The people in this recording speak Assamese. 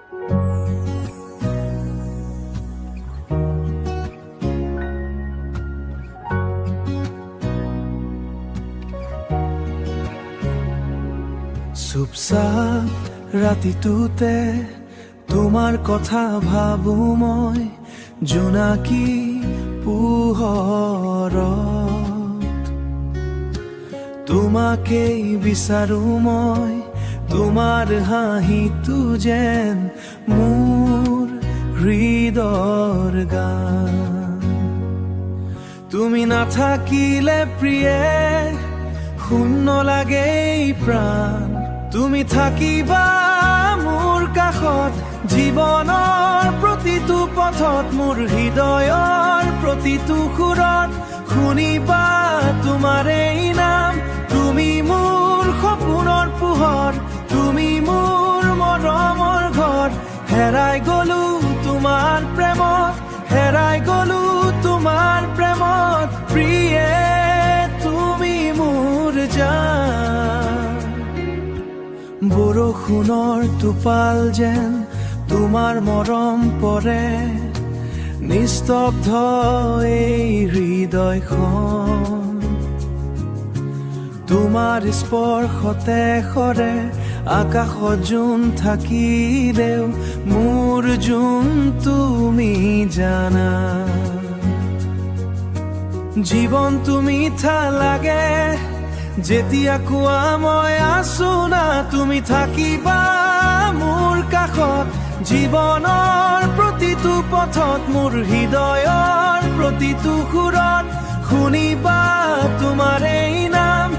চুপচাপ ৰাতিটোতে তোমাৰ কথা ভাবো মই, জোনাকী পোহৰত তোমাকেই বিচাৰো মই। তোমাৰ হাঁহিটো যেন মোৰ হৃদয়ৰ গান। তুমি নাথাকিলে প্ৰিয়ে, শূন্য লাগে এই প্ৰাণ। তুমি থাকিবা মোৰ কাষত, জীৱনৰ প্ৰতিটো পথত, মোৰ হৃদয়ৰ প্ৰতিটো সুৰত শুনিবা তোমাৰ এই নাম। তুমি মোৰ সপোনৰ পোহৰ, তুমি মোৰ মৰমৰ ঘৰ। হেৰাই গলো তোমাৰ প্ৰেমত, হেৰাই গলো তোমাৰ প্ৰেমত। প্ৰিয়ে, তুমি মোৰ জান। বৰষুণৰ টোপাল যেন তোমাৰ মৰম পৰে নিস্তব্ধ এই হৃদয়খন। তোমাৰ স্পৰ্শতে সৰে আকাশত জোন থাকিলেও মোৰ জোন তুমি জানা। জীৱনটো মিঠা লাগে যেতিয়া কোৱা মই আছো না। তুমি থাকিবা মোৰ কাষত, জীৱনৰ প্ৰতিটো পথত, মোৰ হৃদয়ৰ প্ৰতিটো সুৰত শুনিবা তোমাৰ এই নাম।